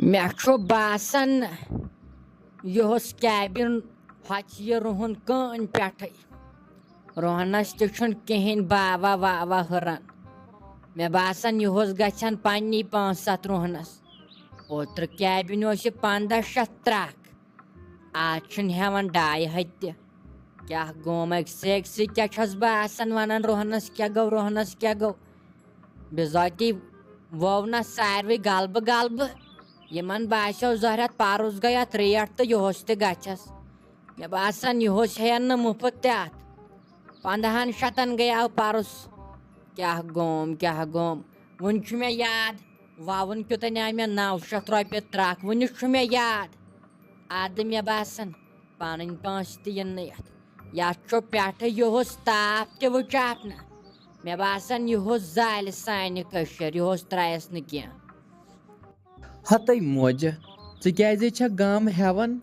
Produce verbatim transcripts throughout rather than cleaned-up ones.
مےٚ چھُ باسان، یُہُس کیبن ہۄژِ یہِ رُہُن کٲنۍ پٮ۪ٹھٕے۔ رُہنس تہِ چھُنہٕ کِہیٖنۍ باوا واوا ہُران۔ مےٚ باسان، یُہُس گژھن پننی پانٛژھ ستھ رُہنس۔ اوترٕ کیبن اوس یہِ پنٛداہ شیٚتھ ترٛکھ، آز چھُنہٕ ہٮ۪وان ڈاے ہتہِ تہِ۔ کیٛاہ گوم أکسٕے أکسٕے، کیٛاہ چھَس بہٕ آسان وَنان، رُہنَس کیٛاہ گوٚو، رُہنَس کیٛاہ گوٚو؟ بِذٲتی ووٚو نہ ساروٕے غلبہٕ غلبہٕ۔ یِمَن باسیو زہرٮ۪تھ پَرُس گٔے اَتھ ریٹ تہٕ یُہُس تہِ گژھٮ۪س۔ مےٚ باسان، یُہُس ہٮ۪ن نہٕ مُفت تہِ اَتھ۔ پنٛدہَن شَتَن گٔیاو پَرُس۔ کیٛاہ گوم، کیٛاہ گوم؟ وُنہِ چھُ مےٚ یاد، وَوُن کیُتھ اَنیٛاو مےٚ نَو شَتھ رۄپیہِ ترٛکھ، وُنہِ چھُ مےٚ یاد۔ اَدٕ مےٚ باسان، پنٕنۍ پونٛسہٕ تہِ یِن نہٕ یَتھ۔ یَتھ چھُ پٮ۪ٹھٕ یُہُس تاپھ تہِ وٕچاپھ نہ۔ مےٚ باسان، یُہُس زالہِ سانہِ کٔشیٖر، یُہُس ترٛایَس نہٕ کینٛہہ۔ ہتٕے موجہِ، ژٕ کیٛازے چھکھ غم ہٮ۪وان؟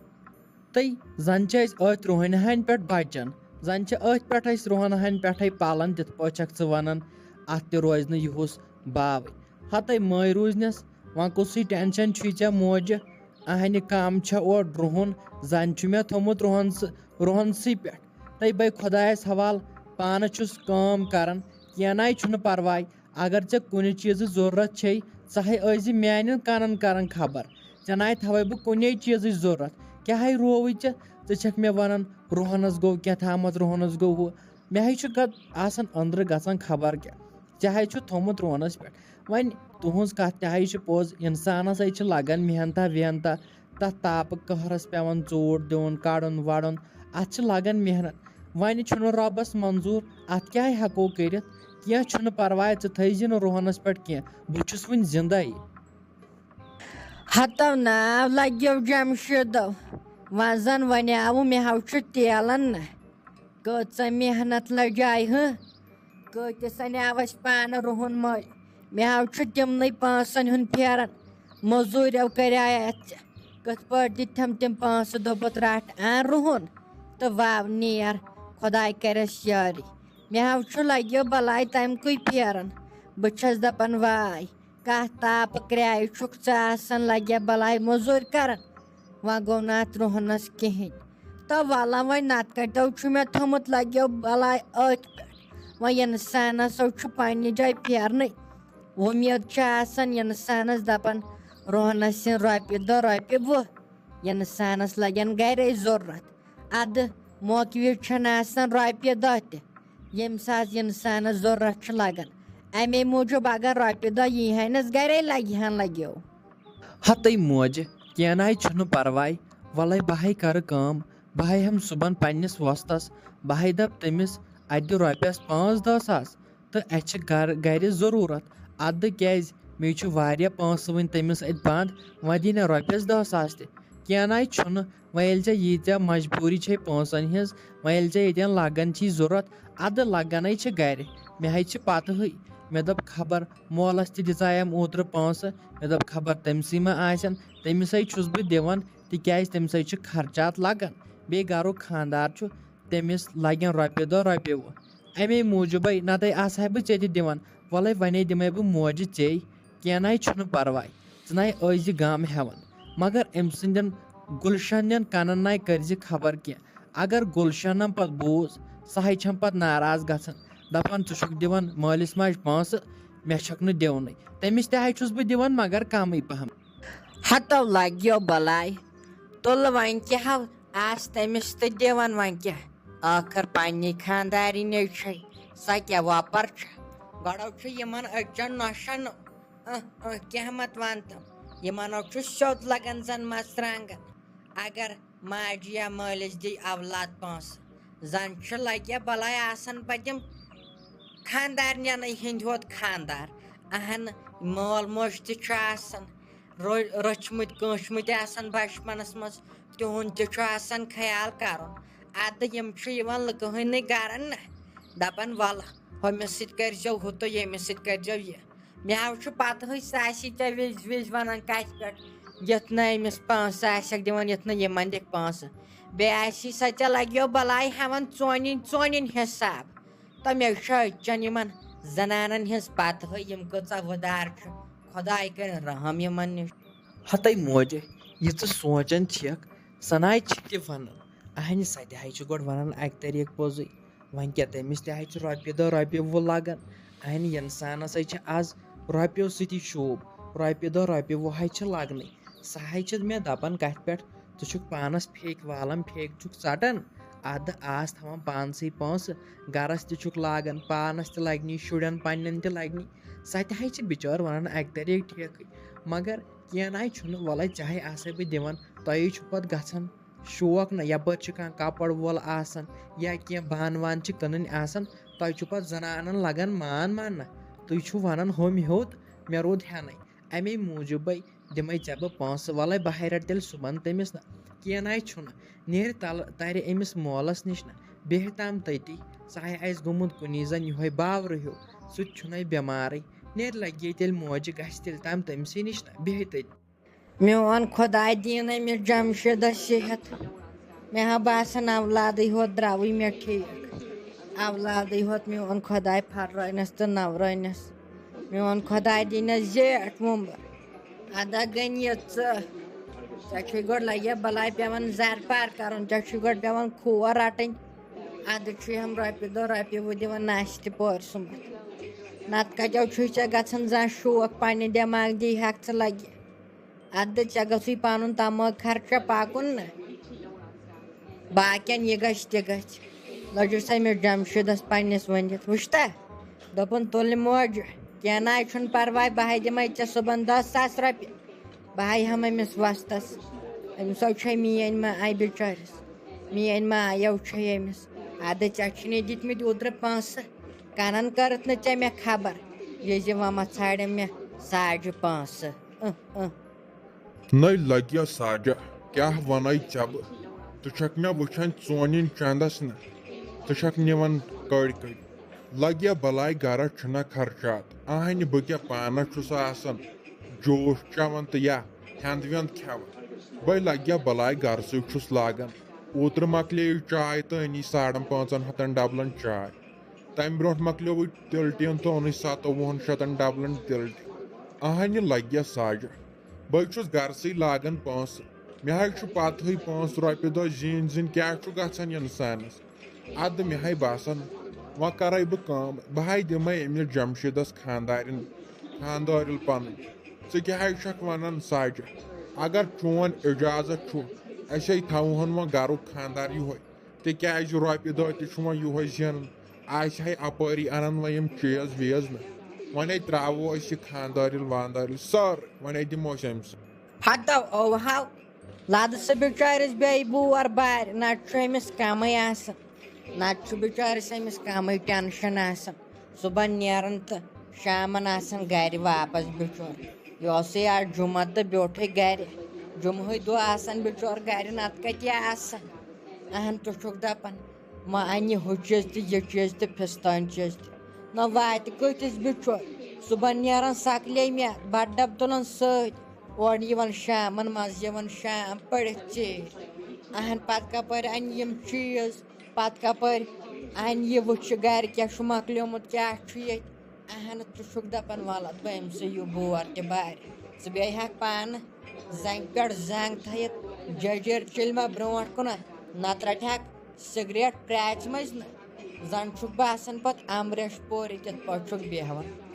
تہٕ زن چھِ أسۍ أتھۍ رُہنہِ ہنہِ پٮ۪ٹھ بچان، زن چھِ أتھۍ پٮ۪ٹھ أسۍ رُہنہٕ ہنہِ پٮ۪ٹھے پلان، تِتھ پٲٹھۍ چھکھ ژٕ ونان، اتھ تہِ روزِ نہٕ یُہُس باوٕے۔ ہتَے مٲے روٗزنس، وۄنۍ کُسٕے ٹینشن چھُے ژےٚ موجہِ؟ اہنہِ کم چھےٚ اورٕ رُہُن، زن چھُ مےٚ تھوٚمُت رُہن س-، رُہنسٕے پٮ۪ٹھ۔ تہٕ بے خۄدایس حوال، پانہٕ چھُس کٲم کران، کینٛہہ ناے چھُنہٕ پرواے۔ اگر ژےٚ کُنہِ چیٖزٕچ ضروٗرت چھے، ژٕ ہے ٲسۍ زِ میانٮ۪ن کنن کران خبر۔ ژےٚ ناے تھاوے بہٕ کُنے چیٖزٕچ ضروٗرت۔ کیٛاہ ہے رووُے ژےٚ؟ ژٕ چھکھ مےٚ ونان، رُہنس گوٚو کینٛہہ تامتھ، رُہنس گوٚو ہُہ۔ مےٚ ہے چھُ گت-، آسان أنٛدرٕ گژھان خبر کیٛاہ۔ ژےٚ ہے چھُ تھوٚمُت رُہنس پٮ۪ٹھ۔ وۄنۍ تُہنٛز کتھ تہِ ہے چھِ پوٚز، انسانس ہے چھِ لگان محنتہ وحنتہ، تتھ تاپہٕ قہرس پٮ۪وان ژوٗر دیُن، کڑُن وڑُن، اتھ چھِ لگان محنت۔ وۄنۍ چھُنہٕ رۄبس منظوٗر، اتھ کیٛاہ ہٮ۪کو کٔرِتھ؟ کینٛہہ چھُنہٕ پرواے، ژٕ تھٲیزِ نہٕ رُہنس پٮ۪ٹھ کینٛہہ، بہٕ چھُس وُنہِ زندے۔ ہتو ناو لگیو جمشیدو، وۄنۍ زن ونیاوُ مےٚ ہاو چھُ تیلن نہ۔ کۭژاہ محنت لجایہِ ہہ، کۭتِس انیاو اسہِ پانہٕ رُہُن مٔلۍ۔ مےٚ ہاو چھُ تِمنٕے پونٛسن ہُنٛد پھیران، موٚزوٗرٮ۪و کریایہِ اتھ ژےٚ۔ کِتھ پٲٹھۍ دِتتھم تِم پونٛسہٕ، دوٚپُتھ، رٹھ ان رُہُن تہٕ وو نیر، خۄداے کرٮ۪س یٲری۔ مےٚ ہاو چھُ لگیو بلاے تمہِ کُے پھیران۔ بہٕ چھس دپان، واے، کتھ تاپہٕ کرایہِ چھُکھ ژٕ آسان، لگیا بلاے موٚزوٗرۍ کران۔ وۄنۍ گوٚو نہٕ اتھ رُہنس کِہینۍ۔ تہٕ ولہ وۄنۍ نتہٕ کتیو چھُ مےٚ تھوٚمُت، لگیو بلاے أتھۍ پٮ۪ٹھ۔ وۄنۍ انسانس ہو چھُ پننہِ جایہِ پھیرنٕے۔ وۄمید چھِ آسان انسانس، دپان، رُہنس یِن رۄپیہِ دہ، رۄپیہِ وُہ۔ انسانس لگن گرے ضروٗرت۔ ادٕ موقعہٕ وِزِ چھَنہٕ آسان رۄپیہِ دَہ تہِ، ییٚمہِ ساتہٕ اِنسانَس ضروٗرت چھُ لگان۔ اَمے موٗجوٗب اگر رۄپیہِ دَہ یی ہَنَس گَرے، لگہِ ہَن لگیو۔ ہَتٕے موجہِ، کینٛہہ نَے چھُنہٕ پرواے، وَلَے بہٕ ہَے کَرٕ کٲم، بہٕ ہَے ہٮ۪مہٕ صُبحن پنٛنِس وۄستَس، بہٕ ہَے دَپہٕ تٔمِس، اَتہِ دِ رۄپیَس پانٛژھ دَہ ساس، تہٕ اَسہِ چھِ گَرٕ، گَرِ ضروٗرت۔ اَدٕ کیٛازِ؟ مےٚ چھُ واریاہ پونٛسہٕ وٕنہِ تٔمِس اَتہِ بنٛد، وۄنۍ دِیہِ نا رۄپیَس دَہ ساس تہِ۔ کینٛہہ نَے چھُنہٕ، وۄنۍ ییٚلہِ ژےٚ ییٖژاہ مجبوٗری چھے پونٛسَن ہِنٛز، وۄنۍ ییٚلہِ ژےٚ ییٚتٮ۪ن لَگان چھی ضوٚرَتھ، اَدٕ لَگَنَے چھِ گَرِ۔ مےٚ ہے چھِ پَتہٕے، مےٚ دوٚپ خبر مولَس تہِ دِژایَم اوترٕ پونٛسہٕ، مےٚ دوٚپ خبر تٔمۍ سٕے ما آسن، تٔمِس ہے چھُس بہٕ دِوان، تِکیٛازِ تٔمِس ہے چھِ خرچات لَگان۔ بیٚیہِ گَرُک خانٛدار چھُ، تٔمِس لَگن رۄپیہِ دَہ رۄپیہِ وُہ۔ اَمے موٗجوٗبَے نَتَے آسہٕ ہا بہٕ ژےٚ تہِ دِوان، وَلَے وَنے دِمَے بہٕ موجہِ ژے۔ کینٛہہ نَے چھُنہٕ پرواے، ژٕ نَے ٲسۍ زِ غم ہٮ۪وان، مگر أمۍ سٕنٛدٮ۪ن گُلشنٕنٮ۪ن کَنَن نَے کٔرۍ زِ خبر کینٛہہ۔ اگر گُلشنَن پَتہٕ بوٗز، سۄ ہے چھَم پَتہٕ ناراض گژھان، دَپان، "ژٕ چھُکھ دِوان مٲلِس ماجہِ پونٛسہٕ، مےٚ چھَکھ نہٕ دِونٕے۔" تٔمِس تہِ ہے چھُس بہٕ دِوان، مگر کَمٕے پَہَم۔ ہَتو لَگیو بَلاے، تُلہٕ وۄنۍ کیٛاہ ہو آس تٔمِس تہٕ دِوان وۄنۍ کیٛاہ؟ ٲخٕر پنٛنی خانٛدارِنۍ چھے، سۄ کیٛاہ وۄپَر چھےٚ؟ گۄڈَو چھُ یِمَن أچھَن نۄشَن اہ، اہ، کینٛہہ مت وَن تہٕ۔ یِمَن ہو چھُ سیوٚد لَگان زَن مَرژٕوانٛگَن۔ اگر ماجہِ یا مٲلِس دی اولاد پونٛسہٕ، زَن چھُ لَگہِ بَلاے آسان پَتہٕ یِم خانٛدارنٮ۪نٕے ہِنٛدۍ ہوت خانٛدار۔ اَہَن، مول موج تہِ چھُ آسان، رو-، رٔچھمٕتۍ کٲنٛسہِ مٕتۍ آسان بَچپَنَس منٛز، تِہُنٛد تہِ چھُ آسان خیال کَرُن۔ اَدٕ یِم چھِ یِوان لُکہٕ ہٕنٛدنٕے گَرَن نہ، دَپان، "وَلہٕ، ہُمِس سۭتۍ کٔرۍزیو ہُہ تہٕ ییٚمِس سۭتۍ کٔرۍزیو یہِ۔" مےٚ حظ چھُ پَتہٕے، سُہ آسی ژےٚ وِزِ وِزِ وَنان کَتھِ پٮ۪ٹھ، یِتھ نہٕ أمِس پونٛسہٕ آسٮ۪کھ دِوان، یِتھ نہٕ یِمَن دِکھ پونٛسہٕ۔ بیٚیہِ آسی سۄ ژےٚ لَگیو بَلاے ہٮ۪وان ژونِنۍ ژونِنۍ حِساب۔ تہٕ مےٚ چھُ أچھَن یِمَن زَنانَن ہِنٛز پَتہٕے، یِم کۭژاہ وٕدار چھِ۔ خۄداے کَرِ رحم یِمَن نِش۔ ہتَے موجہِ، یہِ ژٕ سونٛچان چھَکھ، سۄ نَے چھِ تہِ وَنان۔ اَہنہِ، سۄ تہِ ہَے چھِ گۄڈٕ وَنان اَکہِ طریٖقہٕ پوٚزُے۔ وۄنۍ کیٛاہ، تٔمِس تہِ ہَے چھِ رۄپیہِ دَہ رۄپیہِ وُہ لَگان۔ اَہنہِ، اِنسانَس ہَے چھِ آز رۄپیو سۭتی شوٗب، رۄپیہِ دَہ رۄپیہِ وُہ ہَے چھِ لَگنٕے۔ سۄ ہَے چھِ مےٚ دَپان کَتھِ پٮ۪ٹھ، ژٕ چھُکھ پانَس پھیٚکۍ والان، پھیٚکۍ چھُکھ ژَٹان، اَدٕ آس تھاوان پانسٕے پونٛسہٕ، گَرَس تہِ چھُکھ لاگان، پانَس تہِ لَگنی، شُرٮ۪ن پنٛنٮ۪ن تہِ لَگنی۔ سۄ تہِ ہَے چھِ بِچٲر وَنان اَکہِ طریٖقہٕ ٹھیکٕے، مگر کینٛہہ نَے چھُنہٕ، وَلَے ژےٚ ہَے آسَے بہٕ دِوان، تۄہے چھُ پَتہٕ گژھان شوق نہ، یَپٲرۍ چھُ کانٛہہ کَپَر وول آسان یا کینٛہہ بانہٕ وانہٕ چھِ کٕنٕنۍ آسان، تۄہہِ چھُ پَتہٕ زَنانَن لَگان مان مان نہ، تُہۍ چھُو وَنان ہُمۍ ہیوٚت، مےٚ روٗد ہٮ۪نَے، اَمے موٗجوٗبَے دِمَے ژےٚ بہٕ پونٛسہٕ، وَلَے بہٕ ہَے رَٹہٕ تیٚلہِ صُبحَن تٔمِس نہ، کینٛہہ نَے چھُنہٕ، نیرِ تَلہٕ تَرِ أمِس مولَس نِش نہ، بیٚہہِ تام تٔتی، سُہ ہَے آسہِ گوٚمُت کُنی زَن یِہوٚے باورٕ ہیوٗ، سُہ تہِ چھُنَے بٮ۪مارٕے، نیرِ لَگہِ تیٚلہِ موجہِ، گژھِ تیٚلہِ تام تٔمسٕے نِش نہ، بیٚہہِ تٔتی۔ میون خۄداے دِیِن أمِس جمشیٖدَس صحت۔ مےٚ ہا باسان اولادٕے ہوت درٛاوٕے مےٚ ٹھیٖک۔ اولادٕے ہوت میون خۄداے پھررٲونَس تہٕ نَورٲونَس۔ میون خۄداے دِینَس زیٹھ وُمبٕر۔ اَدا غنی ژٕ۔ ژےٚ چھُے گۄڈٕ لَگہِ بَلاے پٮ۪وان زَرٕ پار کَرُن، ژےٚ چھُے گۄڈٕ پٮ۪وان کھور رَٹٕنۍ۔ اَدٕ چھُے ہَم رۄپیہِ دَہ رۄپیہِ وُہ دِوان نَستہِ پورِ سُمَتھ۔ نَتہٕ کَتٮ۪و چھُے ژےٚ گژھان زانٛہہ شوق پنٛنہِ دٮ۪ماغ دی ہٮ۪کھ ژٕ لَگہِ۔ اَدٕ ژےٚ گژھُے پَنُن تَمٲکۍ خرچہ پَکُن نہ۔ باقیَن یہِ گژھِ تہِ گژھِ۔ لٔجِس أمِس جمشیٖدَس پنٛنِس ؤنِتھ، وٕچھتہ؟ دوٚپُن، تُلہِ موجہِ، کینٛہہ نہ حظ چھُنہٕ پَرواے، بہٕ ہَے دِمَے ژےٚ صُبحن دَہ ساس رۄپیہِ۔ بہٕ ہَے ہٮ۪مہٕ أمِس وۄستَس۔ أمِس حظ چھے میٛٲنۍ ما آیہِ بِچٲرِس۔ میٛٲنۍ ما آیَو چھے أمِس۔ اَدٕ ژےٚ چھِنَے دِتمٕتۍ اوترٕ پونٛسہٕ۔ کَنَن کٔرٕتھ نہٕ ژےٚ مےٚ خبر۔ یہِ زِ وۄنۍ ما ژھانٛڈَم مےٚ ساجہِ پونٛسہٕ۔ اۭں، اۭں۔ نٔے لگیا ساجہ، کیاہ ونے ژےٚ بہٕ؟ ژٕ چھکھ مےٚ وٕچھان ژونِن چندس نہ، ژٕ چھکھ نِوان کٔڑۍ کٔڑۍ۔ لگیا بلاے گرس چھُنہ خرچات، اہنہِ بہٕ کیاہ پانس چھُس آسان جوش چٮ۪وان تہٕ یا ہٮ۪نٛد وٮ۪نٛد کھٮ۪وان۔ بے لگیا بلاے گرسٕے چھُس لاگان۔ اوترٕ مۄکلے چاے تہٕ أنی ساڑن پانٛژن ہتن ڈبلن چاے۔ تمہِ برونٛٹھ مۄکلیووُے تِلہٕ ٹیٖن تہٕ اوٚنُے ستووُہن شتن ڈبلن تِلہٕ ٹیٖن۔ اہنہِ لگیا ساجہ۔ بہٕ چھُس گرسٕے لاگان پونٛسہٕ۔ مےٚ حظ چھُ پتہٕے پونٛسہٕ رۄپیہِ دہ زیٖنۍ زیٖنۍ کیٛاہ چھُ گژھان اِنسانس۔ ادٕ مےٚ حظ باسان، وۄنۍ کرے بہٕ کٲم، بہٕ حظ دِمے أمِس جمشیٖدس خانٛدارٮ۪ن، خانٛدارِل پنٕنۍ۔ ژٕ کیٛاہ حظ چھکھ ونان ساجہِ؟ اگر چون اجازت چھُ، أسے تھاوہون وۄنۍ گرُک خانٛدار یِہوے۔ تِکیٛازِ رۄپیہِ دہ تہِ چھُ وۄنۍ یِہوے زینان۔ آسہِ ہے اپٲری انان وۄنۍ یِم چیٖز ویٖز نہٕ۔ وۄنۍ ہے ترٛاوو أسۍ یہِ خانٛدارِل واندارِل سٲرٕے، وۄنۍ ہے دِمو أسۍ أمِس۔ ہتو اوہو، لدٕ سُہ بِچٲرِس بیٚیہِ بور بارِ، نتہٕ چھُ أمِس کمٕے آسان، نتہٕ چھُ بِچٲرِس أمِس کمٕے ٹینشن آسان۔ صُبحن نیران تہٕ شامن آسان گرِ واپس بِچور۔ یہِ اوسُے آز جُمعہ تہٕ بیوٗٹھٕے گرِ۔ جُمعہٕے دۄہ آسان بِچور گرِ، نتہٕ کتہِ آسان؟ اہن، ژٕ چھُکھ دپان، وۄنۍ انہِ ہُہ چیٖز تہِ، یہِ چیٖز تہِ، فستٲنۍ چیٖز تہِ۔ نہ واتہِ کۭتِس بِچور؟ صُبحن نیران سکلے مےٚ بتہٕ ڈبہٕ تُلان سۭتۍ، اورٕ یِوان شامن، منٛزٕ یِوان شام پٔرِتھ ژیٖرۍ۔ اہن، پتہٕ کپٲرۍ انہِ یِم چیٖز؟ پتہٕ کپٲرۍ انہِ یہِ وٕچھِ گرِ کیٛاہ چھُ مۄکلیومُت، کیٛاہ چھُ ییٚتہِ؟ اہن، ژٕ چھُکھ دپان، وَلہٕ بہٕ أمۍ سٕے یہِ بور تہِ بارِ۔ ژٕ بیٚہہِ ہاکھ پانہٕ زنٛگہِ پٮ۪ٹھ زنٛگ تھٲیِتھ جٔجیٖر چِلمہ برونٛٹھ کُنَتھ، نتہٕ رٹہِ ہاکھ سگریٹ پرٛاژِ منٛز نہٕ۔ زن چھُکھ باسان پتہٕ امریش پوٗرِ کِتھ پٲٹھۍ چھُکھ بیٚہوان۔